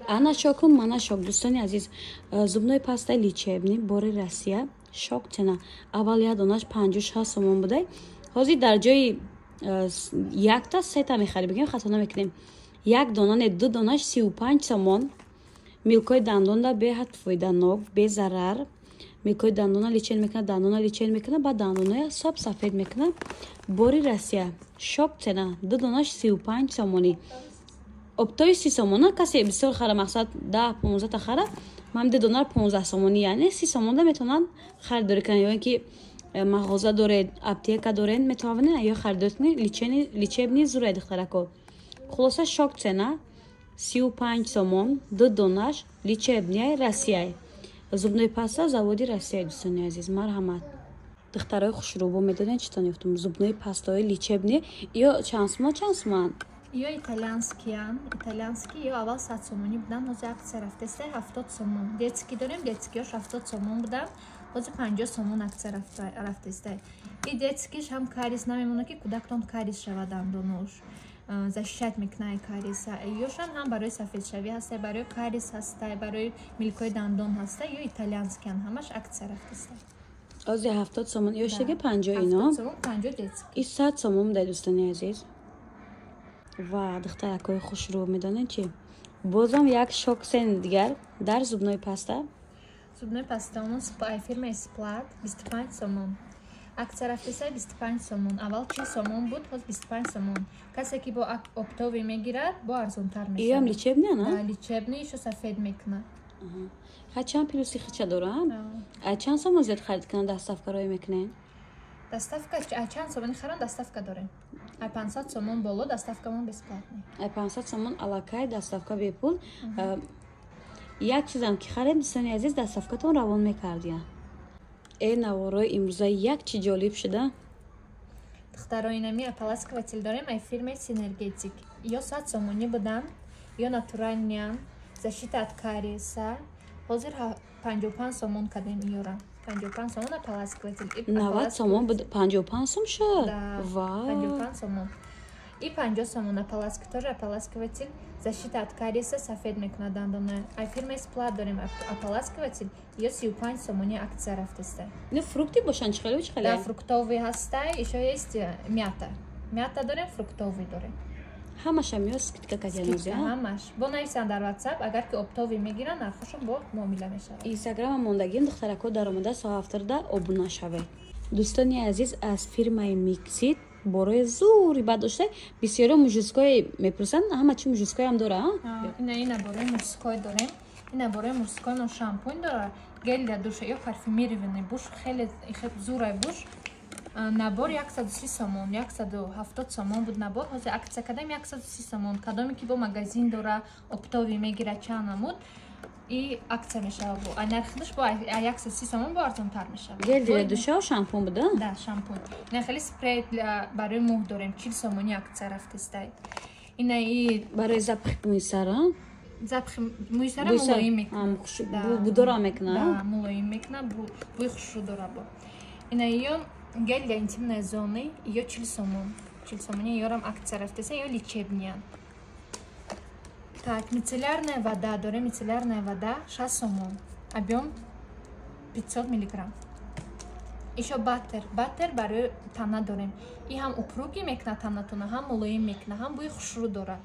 Ана шокум, мана шок, дӯстони азиз. Зубной паста лечебный бори Россия, шок цена. Аввал як донаш 56 сомон будай, ҳозир дар ҷои якта сета мехарӣ, бигем, хато намекунем. Як дона не, ду донаш 35 сомон. Милкои дандонда беҳад фоиданок, безарар. Милкои дандона лечение мекунад, дандона лечение мекунад, баъд дандоная соб сафед мекунад. Бори Россия, шок цена, ду донаш 35 сомонӣ. Оптовый 30 сомона. Касе бисёр хара, мақсад, 10-15та хара, ман ду донар 15 сомонӣ, яъне 30 сомонда метавонанд харидорӣ кунанд. Ё ин ки мағоза доред, аптека доред, метавонед ё харидорӣ кунед. Лечебный зурай, духтарако. Хулоса, шок цена, 35 сомон ду донаш, лечебный Россияй, зубной паста заводи Россия. Дӯстони азиз, марҳамат. Духтарои хушрӯбо, медонед, чӣ тон ёфтум? Зубной пастаҳои лечебный. Ё чанд сума, чанд сумаанд? Ё итальянскиян, итальянский. Ё аввал 100 сомонӣ буданд, ҳозир акция рафтеста, 70 сомон. Детский дорем, детскиёш 70 сомон буданд, ҳозир 50 сомон акция рафтеста. И детскиш ҳам кариес намемонад, ки кӯдактон кариес шавад дандонош, защищать мекунад кариеса. Ёшам ҳам барои сафедшавӣ ҳастай, барои кариес ҳастай, барои милкои дандон ҳастай. Ё итальянскиян, ҳамаш акция рафтеста. Ози 70 сомон, ё шеге 50 ино. 70 сомон, 50 детский. И 100 сомон будай, дӯстони азиз ва духтаракҳои хушрӯ. Медонед чи? Бозам як шок цена дигар дар зубной паста. Зубной пастаомон фирмаи Сплат 25 сомон акция рафтеса, 25 сомон. Аввал 40 сомон буд, ҳоз 25 сомон. Касе ки бо оптовый мегирад, бо арзонтар мешавад. Иам лечебный, на? Лечебный, ишо сафед мекунад. Ха, чанд плюси хича дора. А чанд сомон зиёд харид кунанд, доставка роӣ мекунед? Доставка, а чанд сомони харанд, доставка дорем. Ай 500 сомон боло доставкамон бесплатный. Ай 500 сомон аллакай доставка бепул. Як чизам ки харем, дӯстони азиз, доставкатон равон мекардия. Э, наворои имрӯза як чи ҷолиб шуда. Духтаро, инами ополаскиватель дорем ай фирмаи Синергетик. Ё 100 сомонӣ буданд, ё натуральныян, защита от кариеса. Ҳозир 55 сомон кардем иёра, 55 сомон ополаскиватель. 90 сомон буд, 55 сом шуд? Ва 55 сомон. И 50 сомон ополаски, тоже ополаскиватель, защита от кариеса, сафед мекунад дандона. Ай фирмаи Сплат дорем ополаскиватель, ё 35 сомони акция рафтеста. Ина фрукты бошанд, чихеле, чихеле? Да, фруктовый ҳастай, ишо есть мята, мята дорем, фруктовый дорем. Ҳамаша миё скидка кадианози? Ҳамаш. Бо нависанд дар WhatsApp, агар ки оптовый мегиранд, нархошон бо муомила мешавад. Инстаграма мондагим, духтарако, даромада соҳафтарда обуна шавед. Дӯстони азиз, аз фирмаи Миксит борои зури бад дошта. Бисёро мужской мепурсанд, ҳама чи мужскойам дора? Ина борои мужской дорем. Ина борои мужской мо шампунь дора, гель для душа, ё парфюмированный буш, хеле зурай буш. Набор 130 сомон, 170 сомон буд набор, ҳозир акция кардем, 130 сомон. Кадоме ки бо магазин дора, оптовый мегира, чанд намуд и акция мешавад, бо нархидаш бо 130 сомон бо арзонтар мешавад. Гель для душа, шампун буда? Да, шампунь. Ина хеле спрей барои мӯ дорем, 40 сомони акция рафтестай. Ина и барои запахи мӯи сара? Запахи мӯи сара мулоим мекунад. Будора мекунад? Мулоим мекунад, бӯи хушрӯ дора. Бо ина ё гель для интимной зоны, ё 40 сомон, 40 сомони, ёрам акция рафтеса, ё лечебныян. Так, мицеллярная вода дорем, мицеллярная вода 6 сомон, объем 500 миллиграмм. Ишо баттер, баттер барои тана дорем. И ҳам упругий мекунад танатона, ҳам мулоим мекунад, ҳам бӯи хушрӯ дорад.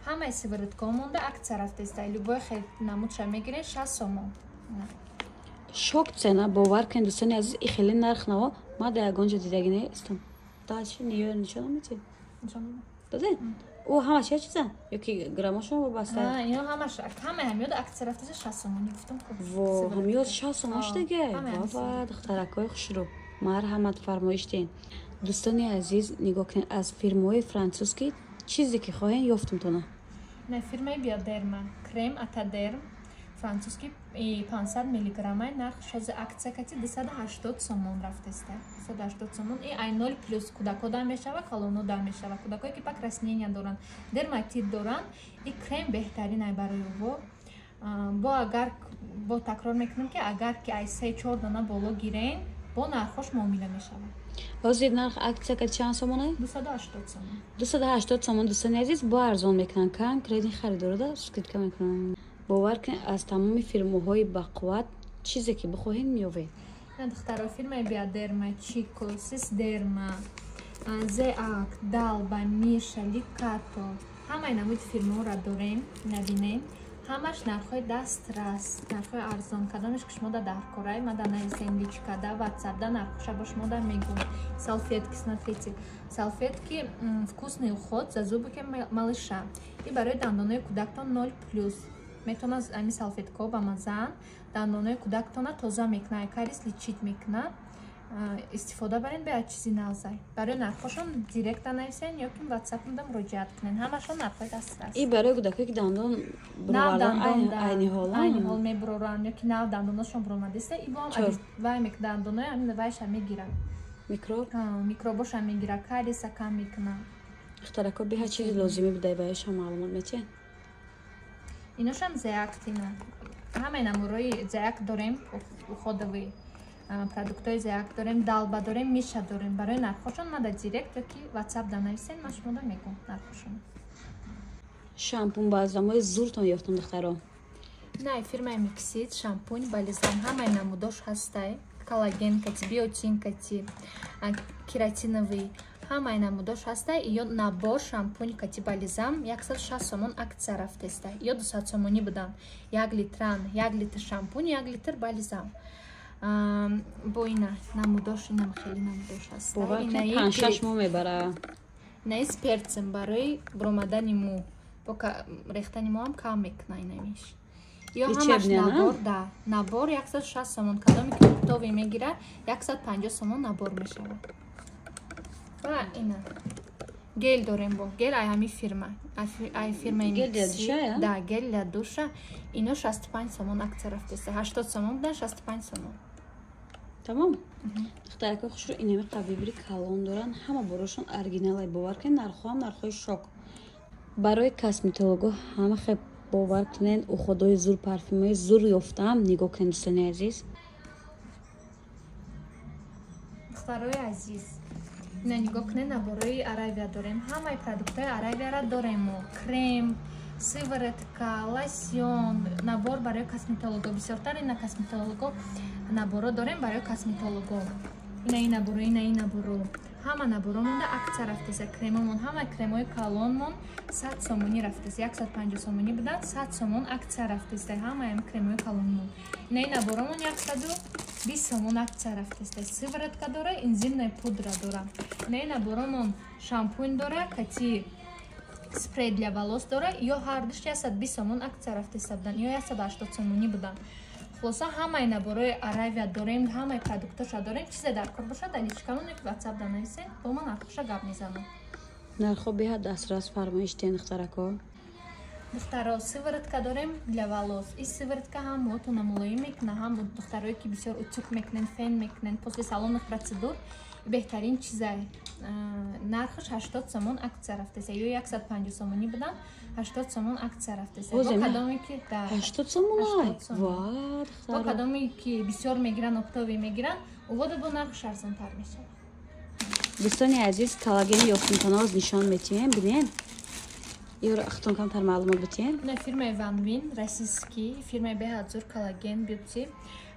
Ҳамаи сывороткаҳо монда акция рафтеста, любой хел намудша мегирен, 6 сомон. Шок цена, бовар кунед, дӯстони азиз, и хеле нарх наво ма дар ягон ҷо дидаги нестам. Дальше ниё нишон метиҳед? Доде ӯ ҳамаш як чиза ё ки граммошон вобаста? Ино ҳамаш, ҳамаи ҳамёд акция рафтеса, 6 сомонӣ гуфтам. Во, ҳамёд 6 сомон шудаге. Вава, духтаракҳои хушрӯ, марҳамат, фармоиш диҳед. Дӯстони азиз, нигоҳ кунед, аз фирмаҳои французский чизе ки хоҳем, ёфтумтона. На, фирмаи Биодерма крем Атадерм французский, 500 миллиграммай, нарх шози акция кати 280 сомон рафтеста, 280 сомон. И ай ноль плюс кӯдако да мешава, калоно да мешава. Кӯдакое ки покраснения доранд, дерматит доранд, и крем беҳтарин ай барои ӯво. Бо агар бо такрор мекунем, ки агар ки ай се чор дона боло гирен. Бо нархош муомила мешавад. Ҳозир нарх акция ка чанд сомона? 280 сомон. 280 сомон, дӯстони азиз, бо арзон мекунанд. Конкретный харидорода скидка мекунанд. Бовар кунед, аз тамоми фирмаҳои бақувват чизе ки бихоҳед, меёвед. Духтаро, фирмаи Биодерма, Чико, Сисдерма, Зеак, Далба, Миша, Ликато, ҳамаи намуди фирмаҳоро дорем. Набинем, ҳамаш нархҳои дастрас, нархҳои арзон. Кадомеш ки шумо да даркорай, ма да нависен личкада, ватсапда, нархоша бо шумо да мегӯм. Салфетки, смотрите, салфетки «Вкусный уход за зубики малыша» и барои дандонои кӯдактон 0+. Метавонад ами салфеткаҳо ба мазаан, дандонои кӯдактона тоза мекунад, кариес лечить мекунад. Истифода барен, беяд чизи навзай. Барои нархошон директа нависен ё ки ватсапда муроҷиат кунен. Ҳамашон нархҳои дастрас. И барои кӯдакое ки дандон дандон айни ҳол айни ҳол мебуроранд ё ки нав дандонашон буромадиста, и бо вай дандонои ҳамин вайша мегирад. Микроб. Микробоша мегирад, кариеса кам мекунад. Духтарако, беҳад чизи лозимӣ будай, баёшам маълумот метиҳед. Иношам Зеактина, ҳамаи намурои Зеак дорем, уходовый продуктҳои Зеак дорем, Далба дорем, Миша дорем. Барои нархошон ма да директ ё ки ватсап да нависен, ман шумода мегӯм нархошон. Шампун баъзамои зуртон ёфтам, духтаро. На, фирмаи Миксит, шампунь, бальзам, ҳамаи намудош ҳастай. Коллаген кати, биотин кати, кератиновый, ҳамаи намудош ҳастай. Ё набор шампунь кати бальзам 160 сомон акция рафтеста. Ё 200 сомонӣ будан. 1 литран, 1 литр шампунь, 1 литр бальзам. Бо ина намудош, инам хеле намудош ҳаст. 5-6 моҳ мебара. Инаи с перцем, барои буромадани мӯ, бо рехтани мӯам кам мекуна инамиш. Ё ҳамаш набор, да, набор 160 сомон. Кадоме ки оптовый мегира, 150 сомон набор мешавад. Ва ина гель дорем, бо гель ай ҳами фирма, ай фирмаи. Гель для душа? Да, гель для душа. Ино 65 сомон акция рафтеста. 80 сомон будан, 65 сомон. Тамом, духтаракои хушрӯ, инами қавибри калон доранд, ҳама борошон оригиналай. Бовар кунед, нархҳоам нархҳои шок. Барои косметолого ҳама хел, бовар кунед, уходои зур, парфюмои зур ёфтам. Нигоҳ кунед, дӯстони азиз. Духтарои азиз, ина нигоҳ кунед, наборои Аравия дорем, ҳамаи продуктҳои Аравияра дорем мо: крем, сыворотка, лосьон, набор барои косметолого. Бисёртар ина косметолого наборо дорем, барои косметолого. Ина ин наборо, ина ин наборо, ҳама наборо монда акция рафтеса. Кремомон, ҳама кремои калонмон 100 сомонӣ рафтеса, 150 сомонӣ будан, 100 сомон акция рафтеса ҳамаам кремои калонмон. Ина ин наборомон 120 сомон акция рафтеса. Сыворотка дора, энзимная пудра дора. Ина ин наборомон шампунь дора кати спрей для волос дора. Ё ҳардуш 120 сомон акция рафтеса будан, ё 180 сомонӣ будан. Хулоса, ҳамаи наборои Аравия дорем, ҳамаи продуктоша дорем. Чизе дар кор бошад, дар личкамон ки ватсап да нависен, бо ман нархоша гап мезанам. Нархҳо беҳад дастрас, фармоиш тен, духтарако. Духтаро, сыворотка дорем для волос. И сыворотка ҳам мӯотона мулоим мекуна, ҳам духтарое ки бисёр утюг мекунен, фен мекунен, после салонных процедур беҳтарин чизай. Нархаш 80 сомон акция рафтеса. Ё 150 сомонӣ будан, 80 сомон акция рафтеса. Бо кадоме ки 80 сомон? Бо кадоме ки бисёр мегиранд, оптовый мегиранд, увода бо нархш арзонтар мешавад. Дӯстони азиз, коллагени ёфтинтоноз нишон метиҳем, бинед. Ёро ахтон камтар маълумот битиҳем. На, фирмаи Ванвин, российский фирмаи, беҳад зур коллаген бьюти.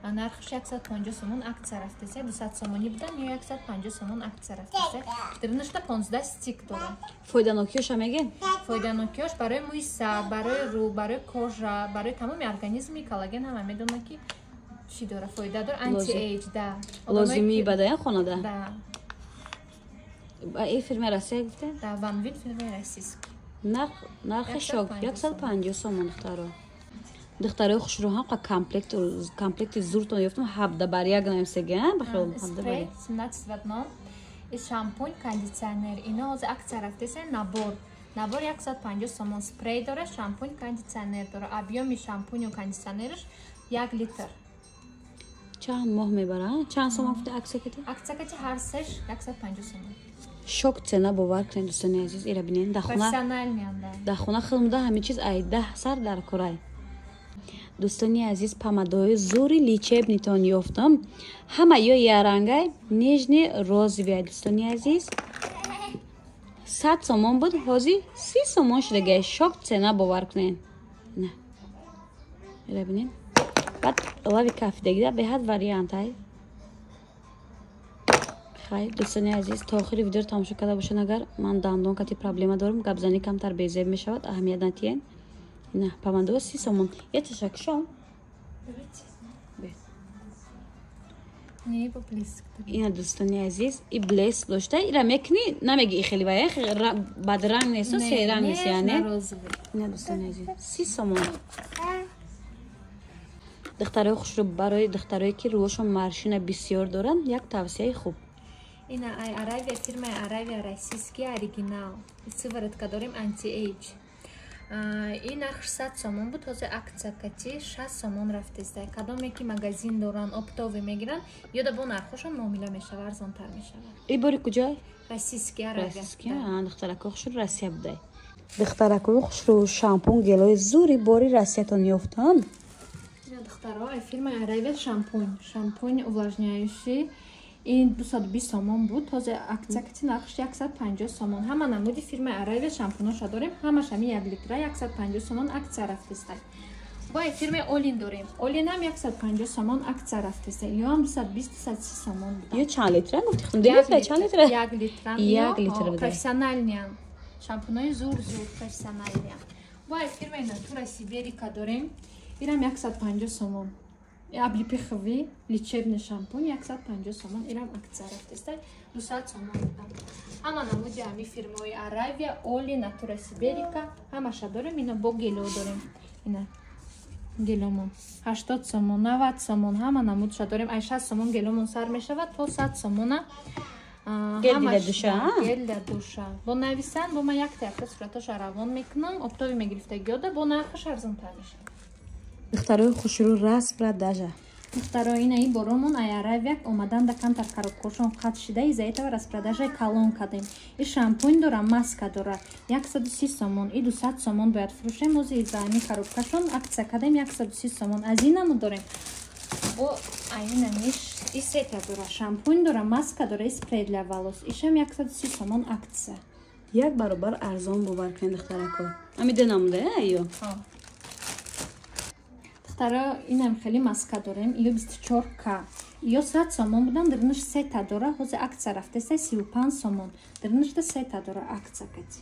Нархаш 150 сомон акция рафтеса. 200 сомонӣ будан, ё 150 сомон акция рафтеса. Дарунашда 15 стик дора. Фоиданокиёша мегӯед? Фоиданокиёш барои мӯи сар, барои рӯ, барои кожа, барои тамоми организми. Коллаген ҳама медонад, ки чӣ дора, фоида дор, anti-age да. Лозимии бадан хонада. Да. Ин фирмаи Россия гуфте? Да, Ванвин, фирмаи российский. Нархи шок, 150 сомон. Духтаро, духтарои хушрӯ, ҳам комплект, комплекти зуртон ёфтам, ҳабда бар як намсега. Спрей 17 в одном и шампунь, кондитсионер. Ино ҳозир акция рафтеса, набор, набор 150 сомон. Спрей дора, шампунь, кондитсионер дора. Объёми шампуню кондитсионераш 1 литр. Чанд моҳ мебара? Чанд сомон гуфта акция кати? Акция кати ҳар сеш 150 сомон. Шок цена, бовар кунед, дӯстони азиз, ира бинед. Дар хона, дар хона хилмда ҳамин чиз ай 10 сар дар курай. Дӯстони азиз, помадои зури лечебный тон ёфтам. Ҳама ё ярангай нежный розовый, дӯстони азиз. 100 сомон буд, ҳозир 30 сомон шудагай. Шок цена, бовар кунед. На. Ира бинед. Баъд лави кафидагида беҳад вариант ай. Хай, дӯстони азиз, то охири видеоро тамошо карда бошед. Агар ман дандон кати проблема дорам, гапзанӣ камтар безеб мешавад, аҳамият натиҳед. На, помадо 30 сомон. Я ташакшон. Ина, дӯстони азиз, и блеск дошта, ира мекунӣ, намеги и хеле вая бадранг несту, серанг нест, яъне. Ина, дӯстони азиз, 30 сомон. Духтарои хушрӯ, барои духтарое ки рӯҳошон морщина бисёр доранд, як тавсияи хуб. Ина ай Аравия, фирмаи Аравия, российский оригинал. Сыворотка дорем anti-age. Ин нархш 100 сомон буд, ҳозир акция кати 60 сомон рафтеста. Кадоме ки магазин доранд, оптовый мегиранд, ёда бо нархошон муомила мешава, арзонтар мешава. И бори куҷо? Российский Аравия. Российский, духтаракои хушрӯ, Россия будай. Духтаракои хушрӯ, шампун гелои зури бори Россиятон ёфтам. Духтаро, фирмаи Аравия шампунь, шампунь увлажняющий. Ин 220 сомон буд, ҳозир акция кати нархш 150 сомон. Ҳама намуди фирмаи Аравия шампуноша дорем, ҳамаш ҳами 1 литра 150 сомон акция рафтеста. Бо фирмаи Олин дорем. Олинам 150 сомон акция рафтеста. Ё ҳам 220 230 сомон буд. Ё чанд литра гуфти? Ду литра, чанд литра? 1 литра. 1 литра буд. Профессиональный ан. Шампунои зур зур профессиональный ан. Бо фирмаи Натура Сиберика дорем. Ирам 150 сомон. Облепиховый лечебный шампунь 150 сомон, ирам акция рафтеста, 200 сомон будам. Ҳама намуди ҳами фирмаҳои Аравия, Оли, Натура Сиберика ҳамаша дорем. Ина бо гело дорем. Ина геломон 80 сомон, 90 сомон, ҳама намудша дорем. Ай 60 сомон геломон сар мешавад то 100 сомона. Гель для душа. Гель для душа. Бо нависан, бо ман якта якта суратоша равон мекунам, оптовый мегирифтагиёда бо нархаш арзонтар мешавад. Духтарои хушрӯ, распродажа. Духтаро, ина и боромон ай Аравия омадан да камтар коробкошон қат шида, из-за этого распродажаи калон кардем. И шампунь дора, маска дора, 130 сомон, и 200 сомон бояд фурӯшем, ози из-за ами коробкашон акция кардем 130 сомон. Аз инаму дорем. Бо айнамиш и сета дора, шампунь дора, маска дора, и спрей для волос. Ишам 130 сомон акция. Як баробар арзон, бовар кунед, духтарако. Ами ду намуда, ё? Духтаро, инам хеле маска дорем, ё 24К. Ё 100 сомон будан, дарунаш сета дора, ҳозир акция рафтеста 35 сомон. Дарунашда сета дора акция кати.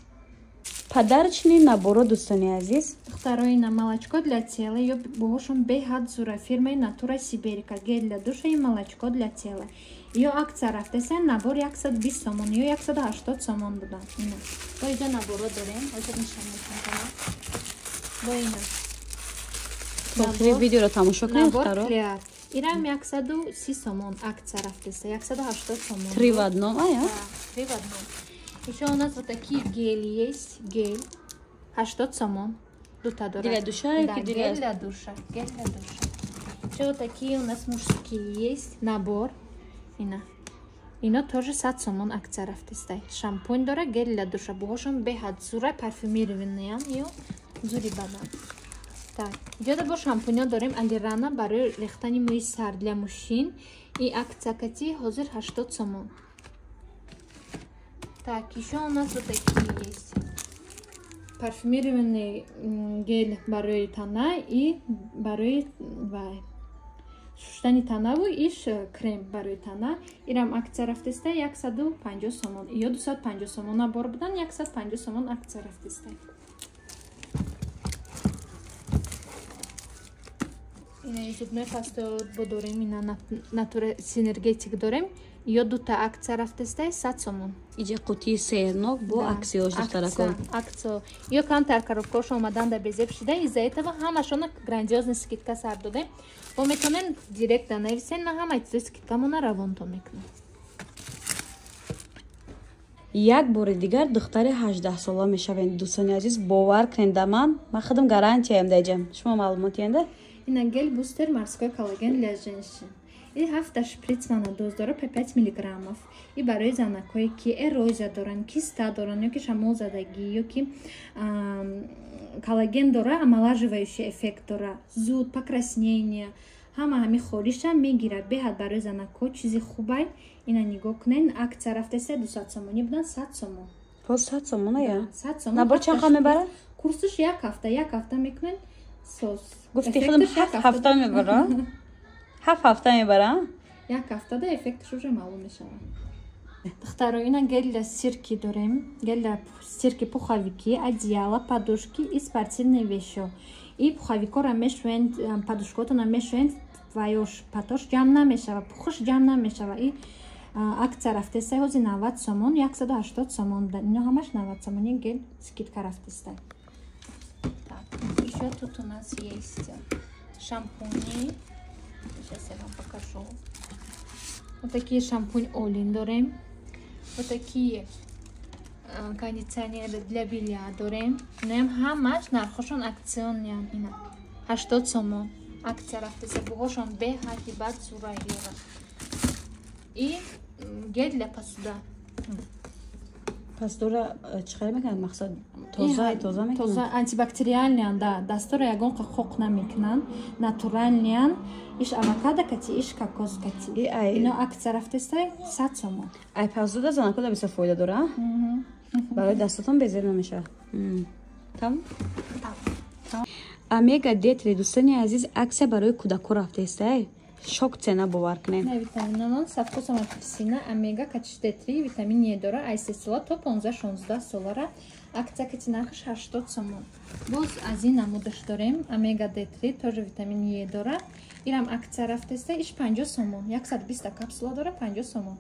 Подарочный наборо, дӯстони азиз. Духтаро, ина молочко для тела, ё боҳошон беҳад зура, фирмаи Натура Сиберика, гель для душа и молочко для тела. Ё акция рафтеста набор 120 сомон, ё 180 сомон будан. Ина. Бо иҷа наборо дорем, ҳозир нишон метавонам. Бо ина. Охири видеоро тамошо кунед, духтаро. Ирам 130 сомон акция рафтеста, 180 сомон. Три в одном, а я? Три в одном. Еще у нас вот такие гели есть, гель 80 сомон. Дута дора. Для душа? Да, гель для душа, гель для душа. Еще вот такие у нас мужские есть, набор. Ина. Ино тоже 100 сомон акция рафтеста. Шампунь дора, гель для душа. Буҳошон беҳад зура, парфюмированные, ё зури бадан. Так, иҷода бо шампунё дорем Алирана барои рехтани мӯи сар для мужчин. И акция кати ҳозир 80 сомон. Так, еще у нас вот такие есть. Парфюмированный гель барои тана и барои вай шуштани танаву иш крем барои тана. Ирам акция рафтеста 150 сомон. Ё 250 сомон набор будан, 150 сомон акция рафтеста. Ина зубной паста бо дорем, ина Натура Синергетик дорем. Ё дута акция рафтестай 100 сомон. Иҷа қутии сернок бо аксияош, духтарако. Акция. Ё камтар коробкош омадан да безеб шида, из-за этого ҳамашона грандиозный скидка сар додем. Бо метавонем директ да нависен, на ҳамаи чизои скидкамона равонтон мекунем. Як бори дигар духтари 18сола мешавем, дӯстони азиз, бовар кунед да ман, ман худам гарантияем даҷам. Шумо маълумотиенда? Ина гель бустер морской коллаген для женщин. И ҳафта шприц мана доз дора по 5 миллиграммов. И барои занакое ки эрозия доранд, киста доранд, ё ки шамолзадагӣ, ё ки Коллаген дора, омолаживающий эффект дора, зуд покраснение, ҳама ҳами холиша мегирад. Беҳад барои занакҳо чизи хубай. Ина нигоҳ кунед, акция рафтеста, 200 сомонӣ будан, 100 сомон. Боз 100 сомона я? 100 сомон. Набор чанд қа мебарад? Курсиш як ҳафта, як ҳафта мекунед, соз. Гуфти худам, 7 ҳафта мебара, 7 ҳафта мебара. Як ҳафтада эффекташ уже маълум мешавад. Духтаро, ина гель для стирки дорем, гель для стирки, пуховики, одеяла, подушки и спортивные вещи. И пуховикора мешӯед, подушкотона мешӯед, ваёш патош ҷамъ намешава, пухуш ҷамъ намешава. И акция рафтеста, ҳози 90 сомон, 180 сомон будан. Ино ҳамаш 90 сомони гель, скидка рафтеста. Еще тут у нас есть шампуни, сейчас я вам покажу. Вот такие шампунь Олин дорем, вот такие кондиционеры для белья дорем. Иноям ҳамаш нархошон акционный ян. Ина 80 сомон, акция рафтеса. Буҳошон беҳадди бад зураиёра. И гель для посуда. Посудора чӣ хел мекунад, мақсад, тоза тоза мекунад? Тоза, антибактериальный ян да, дастора ягон қоқ намекунанд, натуральный ян. Иш авокадо кати, иш кокос кати. Ино акция рафтеста, 100 сомон. Ай посуда занакода бисёр фоида дора, барои дастотон безеб намешавад. Тамом. Омега Д3, дӯстони азиз, акция барои кӯдакҳо рафтеста, шок цена, бовар кунед. Витаминамон со вкусом апельсина, омега кати Д3, витамин Е дора, ай 3 сола то 15-16 солара. Акция кати нархаш 80 сомон. Боз аз ин намудаш дорем, омега Д3, тоже витамин Е дора. Ирам акция рафтеста, иш 50 сомон, 120 капсула дора, 50 сомон.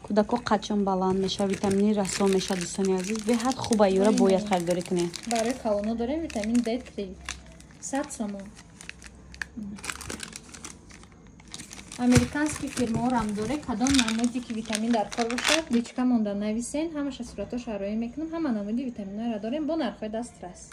Кӯдакҳо қадшон баланд мешавад, витамини расо мешавад. Дӯстони азиз, беҳад хуба, юра бояд харидорӣ кунед. Барои калоно дорем витамин Д3, 100 сомон. Американский фирмаорам доре. Кадом намуди ки витамин дар кор бошад, личка монда нависен, ҳамаша суратош ароӣ мекунам. Ҳама намуди витаминҳоро дорем бо нархҳои дастрас.